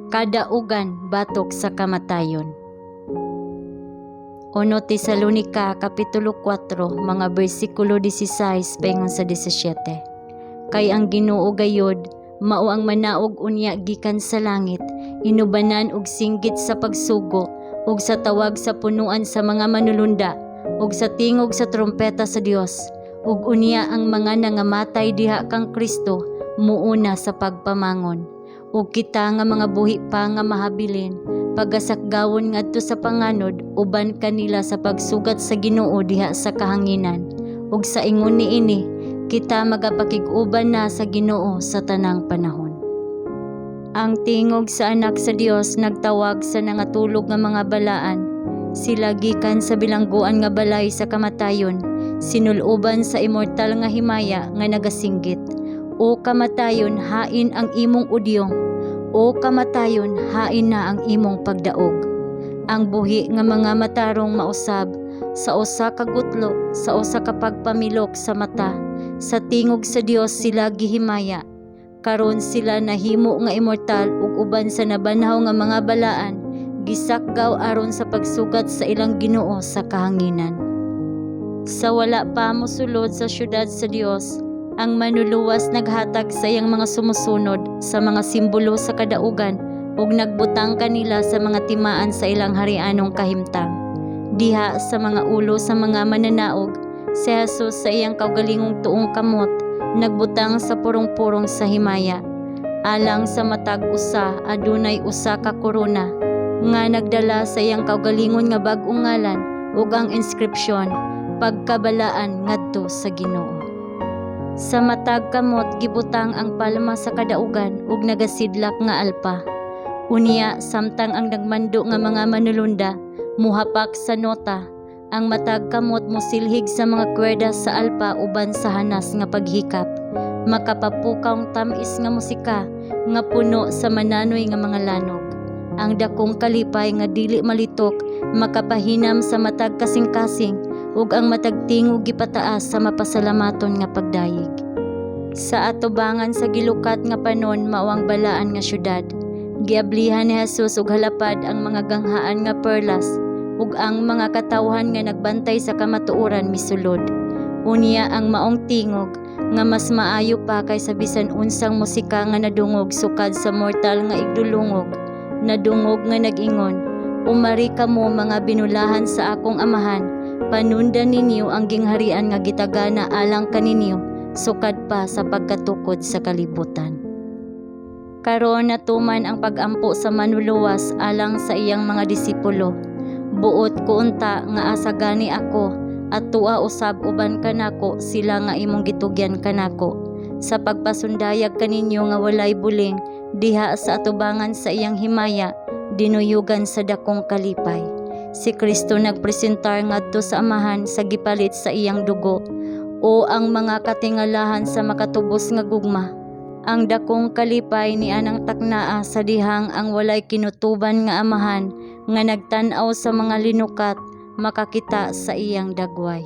Kadaugan batok sa kamatayon. 1 Tesalonika Kapitulo 4, mga bersikulo 16 paingon sa 17. Kay ang Ginoo gayod mao ang manaog unya gikan sa langit, inubanan og singgit sa pagsugo ug sa tawag sa punuan sa mga manulunda ug sa tingog sa trumpeta sa Dios, ug unya ang mga nangamatay diha kang Kristo muuna sa pagpamangon. Ug kita nga mga buhi pa nga mahabilin, pagasakgawon ngadto sa panganod uban kanila sa pagsugat sa Ginoo diha sa kahanginan, ug sa ingon niini kita magapakig-uban na sa Ginoo sa tanang panahon. Ang tingog sa Anak sa Dios nagtawag sa nangatulog nga mga balaan. Sila gikan sa bilangguan nga balay sa kamatayon, sinul-uban sa immortal nga himaya nga nagasinggit, "O kamatayon, hain ang imong udyong? O kamatayon, hain na ang imong pagdaog?" Ang buhi nga mga matarong mausab sa usa ka gutlo, sa usa ka pagpamilok sa mata. Sa tingog sa Dios sila gihimaya. Karon sila nahimo nga immortal ug uban sa nabanhaw nga mga balaan gisakgaw aron sa pagsugat sa ilang Ginoo sa kahanginan. Sa wala pa mosulod sa syudad sa Dios, ang Manluluwas naghatag sa iyang mga sumusunod sa mga simbolo sa kadaugan ug nagbutang kanila sa mga timaan sa ilang harianong kahimtang. Diha sa mga ulo sa mga mananaog, si Jesus sa iyang kaugalingong tuong kamot nagbutang sa purong-purong sa himaya. Alang sa matag usa adunay usa ka korona nga nagdala sa iyang kaugalingon nga bag-ong ngalan ug ang inskripsyon, "Pagkabalaan ngadto sa Ginoo." Sa matag kamot gibutang ang palma sa kadaugan ug nagasidlak nga alpa. Unya samtang ang nagmando nga mga manulunda muhapak sa nota, ang matag kamot mosilhig sa mga kwerda sa alpa uban sa hanas nga paghikap. Makapapukawng tam-is nga musika nga puno sa mananoy nga mga lanog. Ang dakong kalipay nga dili malitok makapahinam sa matag kasing-kasing ug ang matag tingog gipataas sa mapasalamaton nga pagdayeg. Sa atubangan sa gilukat nga panon mao ang balaan nga syudad. Giablihan ni Jesus og halapad ang mga ganghaan nga perlas, ug ang mga katawhan nga nagbantay sa kamatuoran misulod. Unya ang maong tingog nga mas maayo pa kaysa bisan unsang musika nga nadungog sukad sa mortal nga igdulungog, nadungog nga nag-ingon, "Umari kamo, mga binulahan sa akong Amahan, panundan ninyo ang gingharian nga gitagana alang kaninyo sukad pa sa pagkatukod sa kalibutan." Karon natuman ang pag-ampo sa Manluluwas alang sa iyang mga disipulo. "Buot ko unta nga asa gani ako, atua usab uban kanako sila nga imong gitugyan kanako, sa pagpasundayag kaninyo nga walay buling diha sa atubangan sa iyang himaya dinuyugan sa dakong kalipay. Si Kristo nagpresentar ngadto sa Amahan sa gipalit sa iyang dugo. O ang mga katingalahan sa makatubos nga gugma! Ang dakong kalipay ni anang taknaa sa dihang ang walay kinutuban nga Amahan nga nagtan-aw sa mga linukat makakita sa iyang dagway.